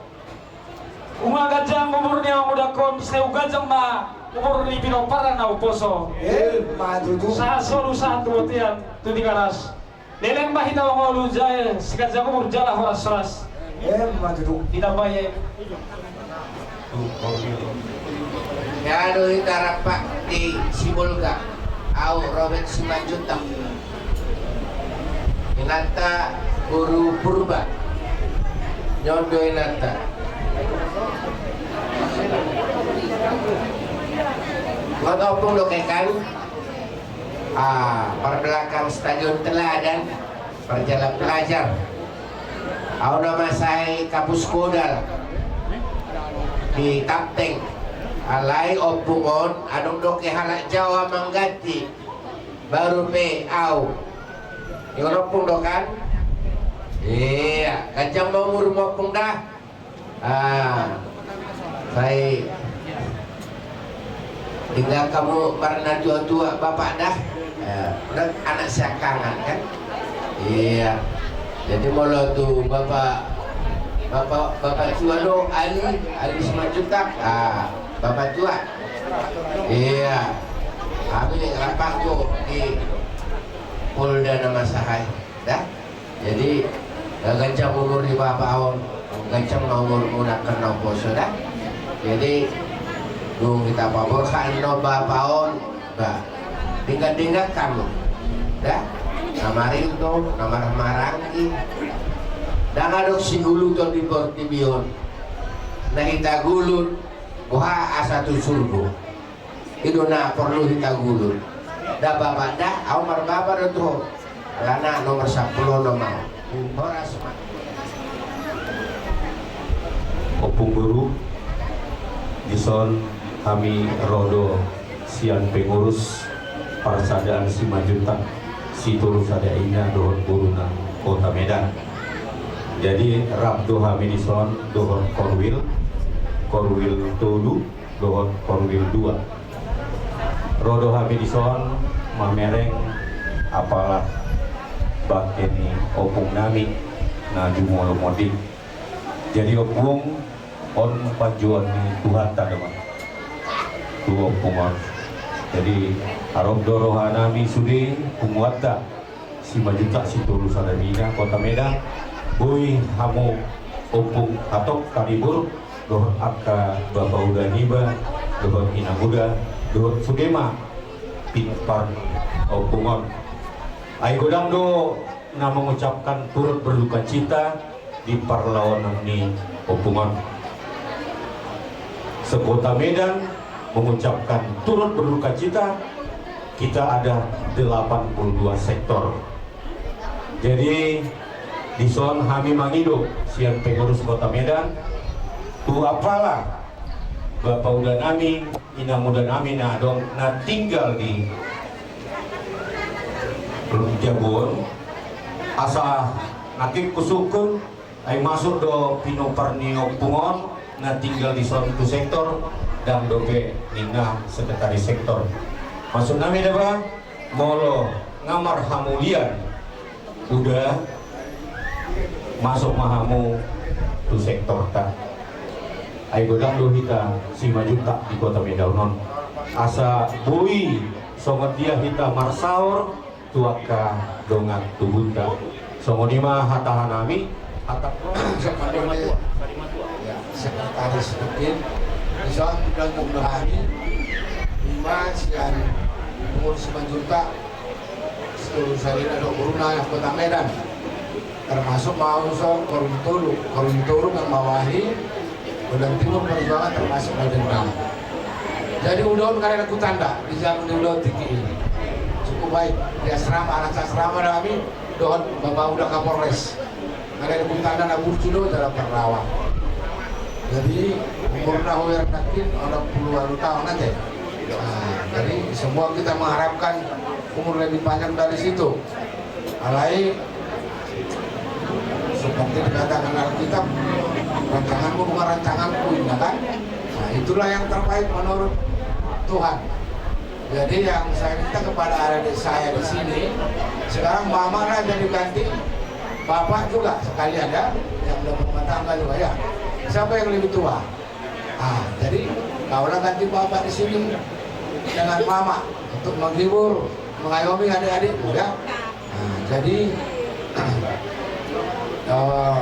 Unang ganjang umur ni amang udangkon, sai ganjang ma umur ni pinomparan na umposo. Emma tutu. Sahat solu sahat tu bontean tu Tigaras. Leleng ma hita mangolu jae, sai ganjang umur jala horas-horas. Emma tutu. Ditambai. Nga do hita rap di Sibolga. Au Robert Simanjuntak. Inanta boru Purba. Nyondo inanta. Nga topung do kekan. Ah, parbelakang Stadion Teladan, parjalan pelajar. Au nama sai kapus kodal di Tapteng. Alai ompung on adong dope halak Jawa mangganti. Baru pe au. Ingot ompung do kan? Iya, ganjang ma umur ompung da. Ah, sai. Tinggal hamu marnatuatua bapak da. Ya, udah anak siangkangan kan? Iya. Jadi molo tu bapak, bapak, bapak tua do, Ali, Ali Simanjuntak. Ah. Bapak tua. Iya. Kami rap do di Polda na masa i, da. Jadi, eh, ganjang umur di bapak on, ganjang ma umurmu nangkin na poso, da. Jadi, dung hita paborhat do bapak on, ba, denggan-denggan hamu, da. Na marinto, na marhahamaranggi. Ndang adong siguluton di portibi on na hita gulut, boha, asa tu surgo. I do na porlu hita gulut. Da bapak da, au marbapa do tu ho. Alana nomor sampulu onom au. Horas ma. Ompung Guru, dison hami ro do sian pengurus Parsadaan Simanjuntak Sitolusada Ina dohot boruna Kota Medan. Jadi rap do hami dison dohot Korwil, Korwil tolu dohot Korwil dua. Ro do hami dison mamereng apala bangke ni ompung nami na jumolo monding. Jadi ompung, on panjouon ni Tuhanta do ma tu ompung on. Jadi arop do roha nami sude punguanta Simanjuntak Sitolusada Ina Kota Medan, boi hamu ompung hatop taribur dohot angka bapa uda niba dohot inang uda dohot sude ma pintor ompung on. Ai godang do na mengucapkan turut berdukacita di parlaonan ni ompung on. Se-Kota Medan mengucapkan turut berdukacita, kita ada delapan puluh dua sektor. Jadi dison hami mangido sian pengurus Kota Medan tu apala bapa uda nami, inang uda nami na adong na tinggal di Jabu on, asa nangkin husungkun, ai masuk do pinompar ni ompung on na tinggal dison tu sektor, ndang dope ninna sekretaris sektor. Maksud nami da ba, molo nga marhamulian, uda, masuk ma hamu tu sektorta. Ai godang do hita Simanjuntak di Kota Medan on, asa boi songon dia hita marsaor tu angka dongan tubunta. Songon i ma hata nami, hata. Ya, sekretaris mungkin. Dison, dan hami, ima sian pengurus Simanjuntak Sitolusada Ina dohot boruna Kota Medan. Termasuk ma au dison Korwil tolu, Korwil tolu membawahi Medan Timur Perjuangan, termasuk Medan Now. Jadi uda on nga dapot hutanda di jabu ni uda on tingki i. Cukup baik di asrama, anak asrama nami dohot bapa uda Kapolres. Nga dapot hutanda, na burju do jala parrawa. Jadi umurna hubereng nangkin onom pulu ualu taon ate. Nah, jadi semua kita mengharapkan umur lebih panjang dari situ. Alai seperti dikatakan Alkitab, rancanganmu bukan rancanganku, inna kan? Nah, itulah yang terbaik menurut Tuhan. Jadi yang saya minta kepada adik saya di sini, sekarang mama lah jadi ganti bapak juga sekalian ya, yang udah berumah tangga juga ya. Siapa yang lebih tua? Ah, jadi kaulah ganti bapak di sini dengan mama untuk menghibur, mengayomi adik-adikmu ya. Nah, jadi eh,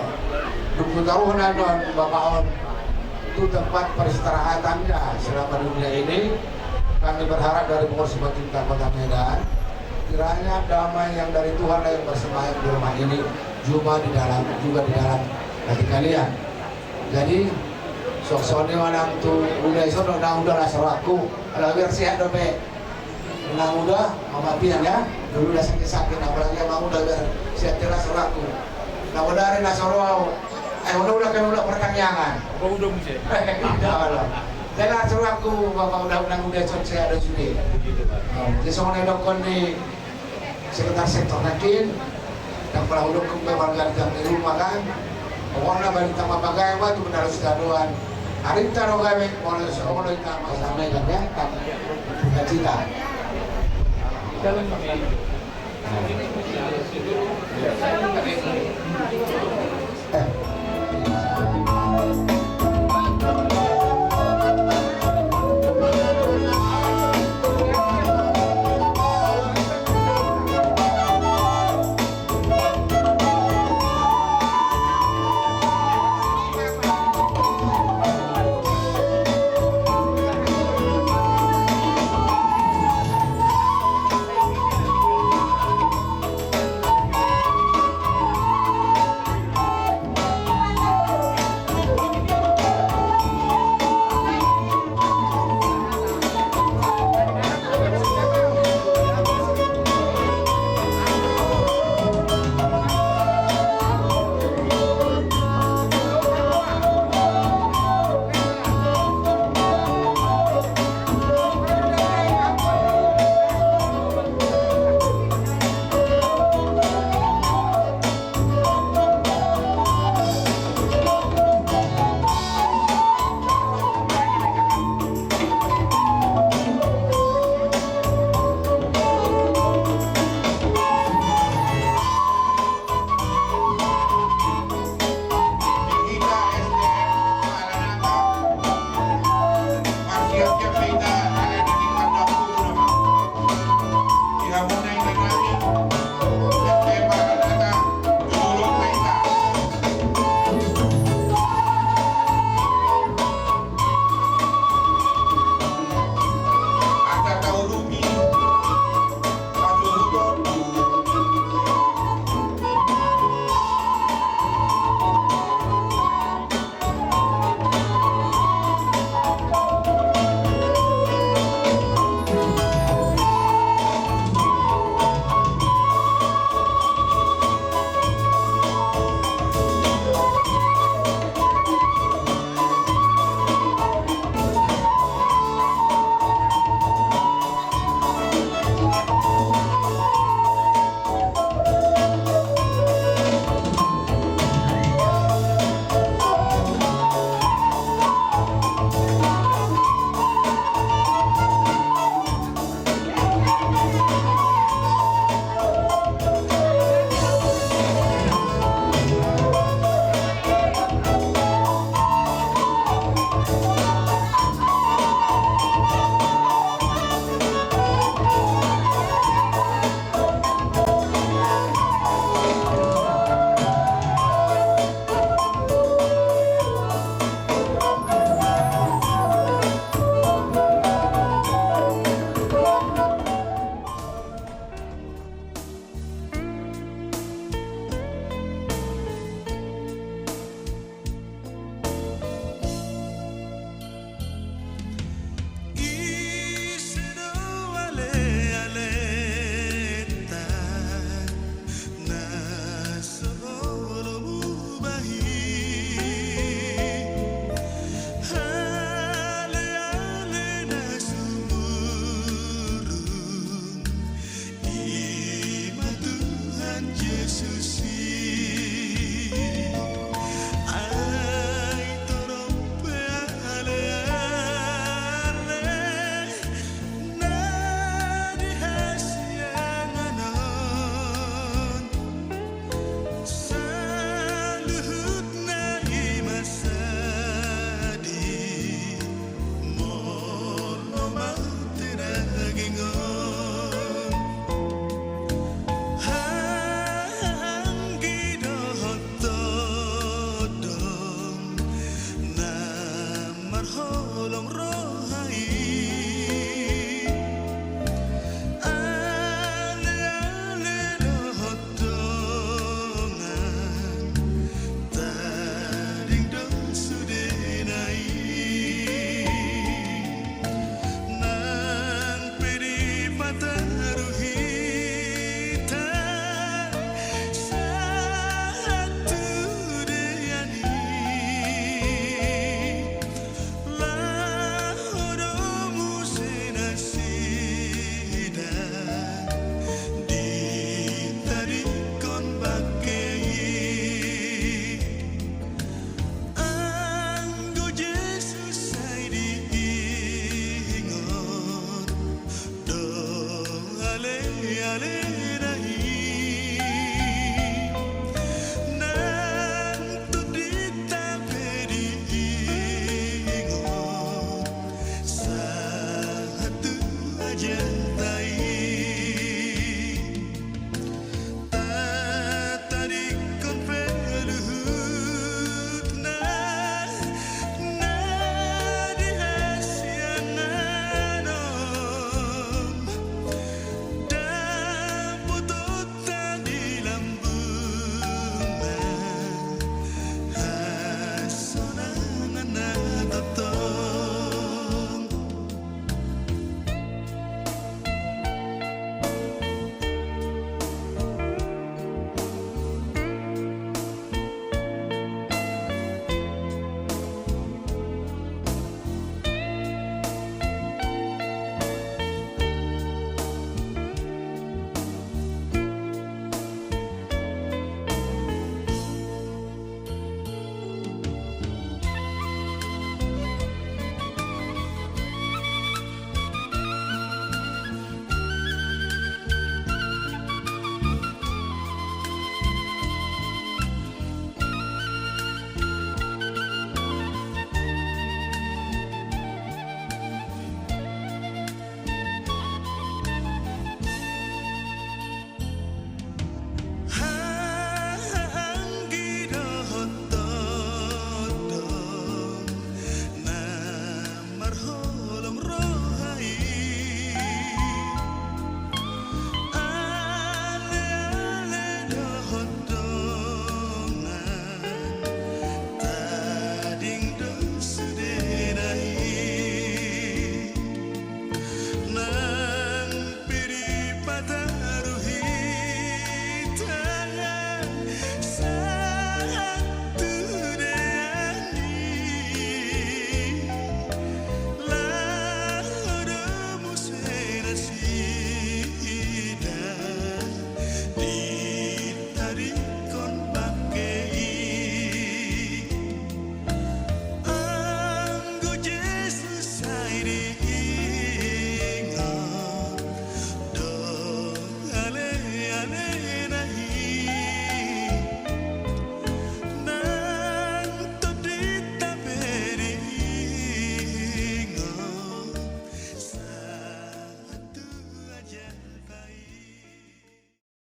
dung hutaruhon annon bapak on tu tempat peristirahatannya selama dunia ini, kami berharap dari Pengurus Simanjuntak Kota Medan, kiranya damai yang dari Tuhan yang bersemayam di rumah ini juga di dalam, juga di dalam hati kalian. Jadi songon i ma nang tu uda i, songon nang uda las rohangku, ala biar sehat dope. Nang uda, mama pian ya, dulu udah sakit-sakit, apalagi nang uda biar sehat, las rohangku. Nang uda ari las roha au. Eh, uda, uda kan uda pertangiangan. Apa uda muse? Tidak, kalau. Jadi las rohangku, bapak uda, nang uda, songon sehat do sude. Begitu, Pak. Oh, jadi songon i dohonon ni sekretaris sektor nangkin, ndang pola hudok pe marga di jam ni rumah kan. Pokokna barita ma pagabe ma tu benar sitadoan. Arinta do gabe, molo so olo ita masamai kan ya, kan. Cita-cita. Eh.